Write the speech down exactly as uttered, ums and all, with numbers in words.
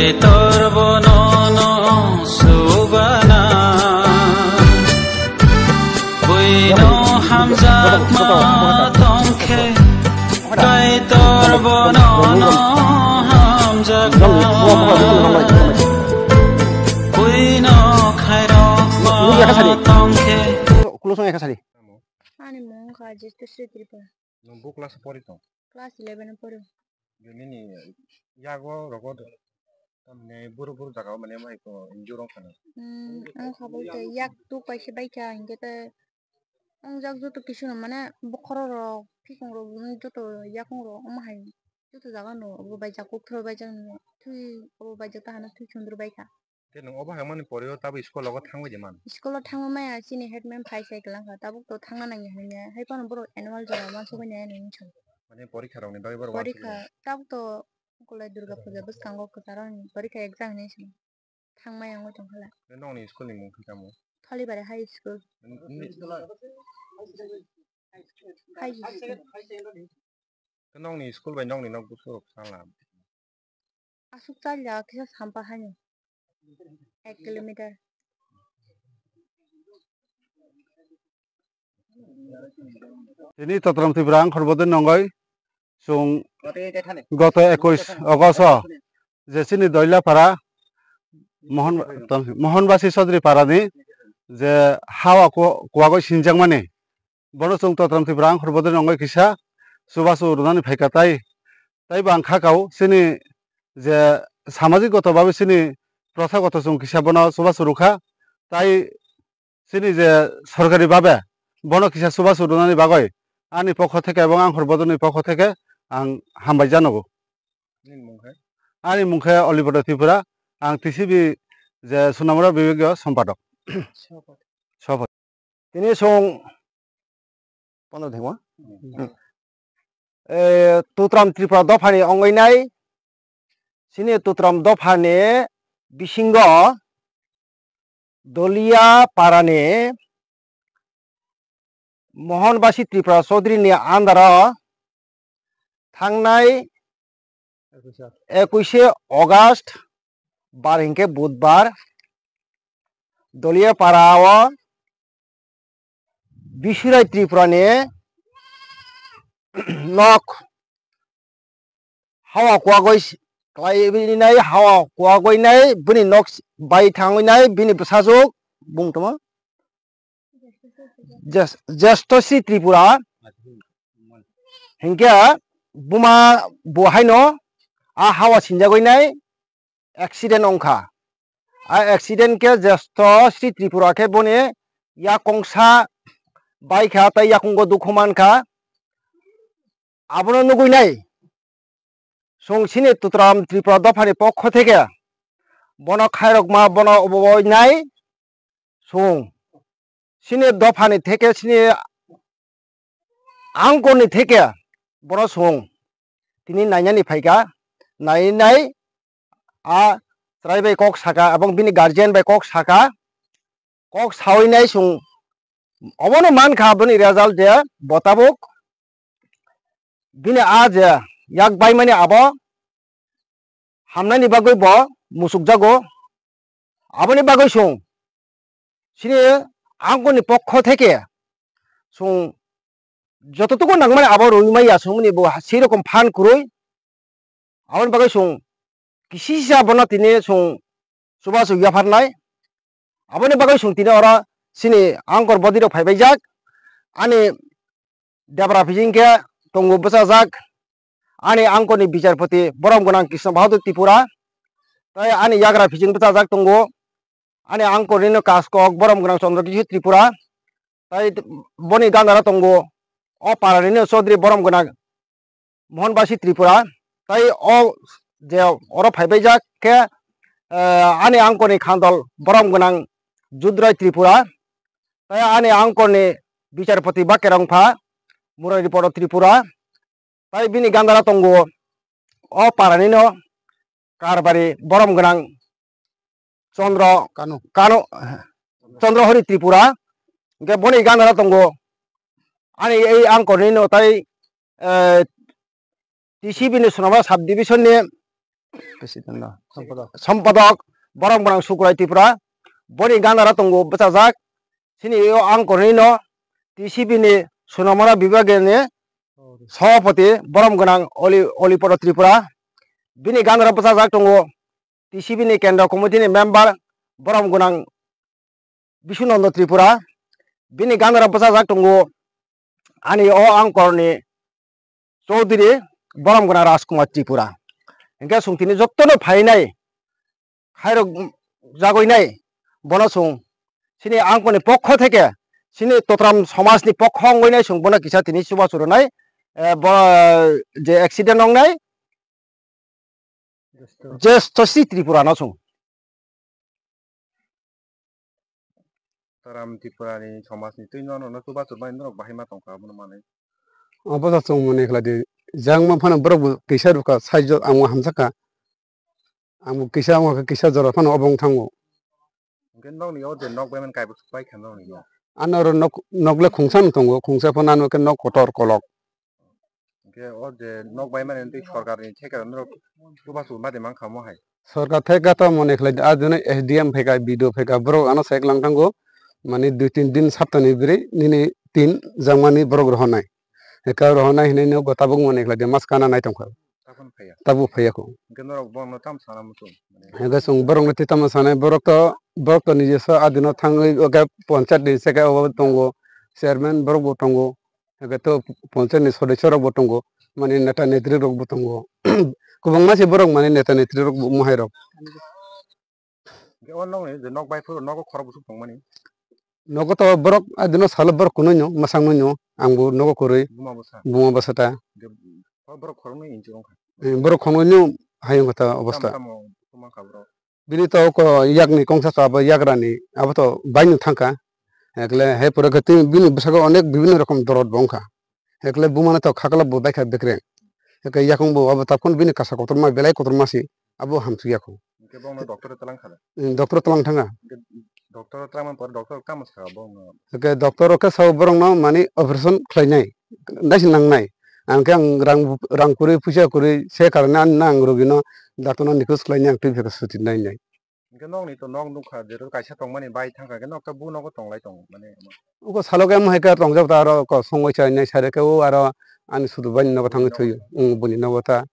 Kaitor bono no subana, buino hamjakma tongkhe. Kaitor bono no hamjakma, buino khairokma tongkhe. Ani mung kha Jitesri Tripura. Nwng bo class o pori tong? Class eleven o poro. Nini yago rogo do. Tamni buru buru jaga o mane mai ko injure wng khana. Hmm, ang kha bai tei yak tuk bai se bai kha, hinkhe tei ang jak joto kisu no mane bokhorok rok, phikong rok, joto yakung rok omo hai joto jaga no obo bai jak kokthoro bai jak no thui obo bai jak ta hano thui chundro bai kha. Tei nwng obo hai mani pori o tabuk school logo thangbai de man? School o thangma maya chini head ma'am phai sai kwlang kha, tabuk to thangna nangya hinwi hai phano borok annual jora uansukgwi nai hinwi wngkha. Mane porikha rokni bagwi borok uansukgwi nai? Porikha tabuk to kulai Durga puja bwskango kwcharo ni porikha exam hinwi se thangmaya wngwi tongkha la. Tei nokni school ni mung khe tamo? Tholibari High School. N-, n-, High School. Khe nokni school bai nokni nok bwswk rok sala? Aswk chalya kisa sampa haino. Ek kilometer. Tini Totram Tripura ang khorbo de nongoi chung goto ekwis August o je chini Doilapara Mohon, Mohonbasi Chaudhary Parani je hawa ku-, kuwagwi sinjakmani. Bono chwng Totram Tripura ang khorbo de nongoi kisa chubachu rwnani phaikha tai, tai bo ang kha kao chini je samajik goto babe chini protha goto chwng kisa bono chubachu rwkha tai chini je sorkari babe bono kisa chubachu rwnani bagoi ani pokho theke ebong ang khorbo de ni pokho theke ang hambai janogo. Nini mung khe? Ani mung khe Olibhadra Tripura, ang T C B je Sunamura bibhagyo sompadok. Sopo. Tini song pano thengwa. Hmm. Eh, Tutram Tripura dophani ongoi nai, chini Tutram dophani bisingo Dolia parani Mohonbasi Tripura Chaudhary ni under o thangnai ekwis August bar hinkhe Budbar Dolia para o Bisurai Tripura ni nok hawa kuwagwi s-, kwlai nai, hawa kuwagwi nai, bini nok s-, bai thangwi nai, bini bwsajwk, bung tongma? Jes-, Jesto Sri Tripura. Hinkhe buma bo haino a hawa sinjagwi nai, accident wngkha. A accident khe Jesto Sri Tripura khe boni yakongsa baikha tei yakungo dukhu mankha. Abono nugwi nai chwng chini Tutram Tripura dophani pokho theke bono khairokma bono obo nai chwng chini dophani theke chini angkorni theke bono chwng tini nainani phaikha, nainai a chwrai bai kok saka, abong bini guardian bai kok saka, kok sawi nai chwng obono mankha boni result je bo tabuk bini a je yak baimani abo hamnani bagwi bo musukjago. Aboni bagwi chwng chini angkorni pokho theke chwng jototuku nangmani abo rwui maya chwngmani bo ha-, sei rokom phan kwrwi. Aboni bagwi chwng kisisa bono tini chwng chubachu yapharnai. Aboni bagwi chwng tini oro chini angkor bodirok phaibaijak. Ani Debra Phijing khe tongo bwchajak ani angkorni bicharpoti borom gwnang Krishna Bahadur Tripura, tei ani yagra Phijing bwchajak tongo ani angkornino kaskok borom gwnang Chandra Kishore Tripura, tei boni gandara tongo o paranino Chaudhary borom gwnang Mohonbasi Tripura, tei o je oro phaibaijak khe, eh, ani angkorni khandol borom gwnang Judrai Tripura, tei ani angkorni bicharpoti Bakerongpha Murari Poro Tripura, tei bini gandara tongo o paranino Karbari borom gwnang Chandra Kanu. Kanu, Chandra Hari Tripura. Hingke boni gana tongo. Ani ei angkorni no tai, eh, T C B ni Sonama subdivision ni President no. Sampadok. Sampadok, borom gwnang Sukurai Tripura. Boni gana ro tongo bwchajak. Chini o ang korni no T C B ni Sonamara Vibhag ni Sabhapati borom gwnang Oli, Olipada Tripura. Bini gana ro bwchajak tongo T C B ni Kendra Committee ni member borom gwnang Bishunanda Tripura. Bini gana ro bwchajak tongo ani o ang korni Chaudhary borom gwnang Rajkumar Tripura. Hinkhe chwng tini jotono phainai khairok jagwi nai bono chwng chini angkoni pokho theke chini totram somajni pokho wngwi nai chwng bono kisa tini chubachu rwnai, eh, bo je accident wngnai Jesto. Jesto si Tripura no chwng. Taram Tripura ni somaj ni twi no, no, no, chubachu bai norok bahai ma tongkha abono manwi. Obo to chwng mani khlai di. Jang ma phano borok bo kisa rwkha, saijo ang bo hamjakha. Ang bo kisa, ang bo kisa jora phano obo wng thango. Hwnkhe nokni o je nok bai mani kaibo pai kha nokni o. Ano oro nok, nok le khungsa no tongo, khungsa phano ano khe nok kotor kolok. Hwnkhe o je nok bai mani twi sorkar ni theka rok chubachu ma de mankha mo hai. Sorkar theka to mone khlai di, ah, jone S D M phaikha, B D O phaikha, borok ano sek lang thango, mani dui tin din sapta ni bwrwi nini tin jangmani borok rohornai. Eka rohornai hinwi no go tabuk mone khlai di, mas kana nai tongkha. Tabuk phaiya. Tabuk phaiya kho. Hwnkhe norok borokno tamo sana muchung? Hwnkhe chwng borokno twi tamo sanai, borok to, borok to nijeso adino thangwi, hwnkhe ponchayat ni seke obo tongo, chairman borok bo tongo. Hwnkhe to ponchayat ni sodosyo rok bo tongo, mani neta netri rok bo tongo. Kwbangma se borok mani neta netri rok bo mohai rok. Hwnkhe o nokni je nok bai phuru nogo khorok bwswk tongmani? Nogo to borok adino salo borok kunui no, mwsang nui no, ang bo nogo kwrwi. Buma bwsa. Buma bwsa ta. Hwnkhe o borok khoroknwi inchuk wngkha. Eh, borok khoroknwi no hayung kha ta obostha. Tamo tamo wngkha borok. Bini to oko yakni kongsa to abo yagrani, abo to baino thangkha. Ekle he pore khe tei bini bwskango onek bibinno rokom dorot bo wngkha. Ekle bumano to khakla bo baikha bekreng. Ekle yakung bo abo tapkon bini kasa kotorma belai kotorma si abo hamsuk yakho. Hwnkhe bongno doctor twlang kha da? Doctor twlang thanga. Hwnkhe doctor twlang pore doctor tamo sa bongno? Hwnkhe doctor khe sao borokno mani operation khlainai. Naisi nangnai. Ang khe ang rang, rang kwrwi, puisa kwrwi, se karone ani nang rogino doctor no nikhos khlainai ang twi phekha suti nainai. Hwnkhe nokni to nok nukha, jeto kaisa tongmani bai thangkha khe nok ta bu nogo tonglai tongo, mane. Uko salo khe mohai khe tongjak ta aro ko songwi chainai sare khe o aro ani sudu bai nogo thangwi thwi, buni nogo ta.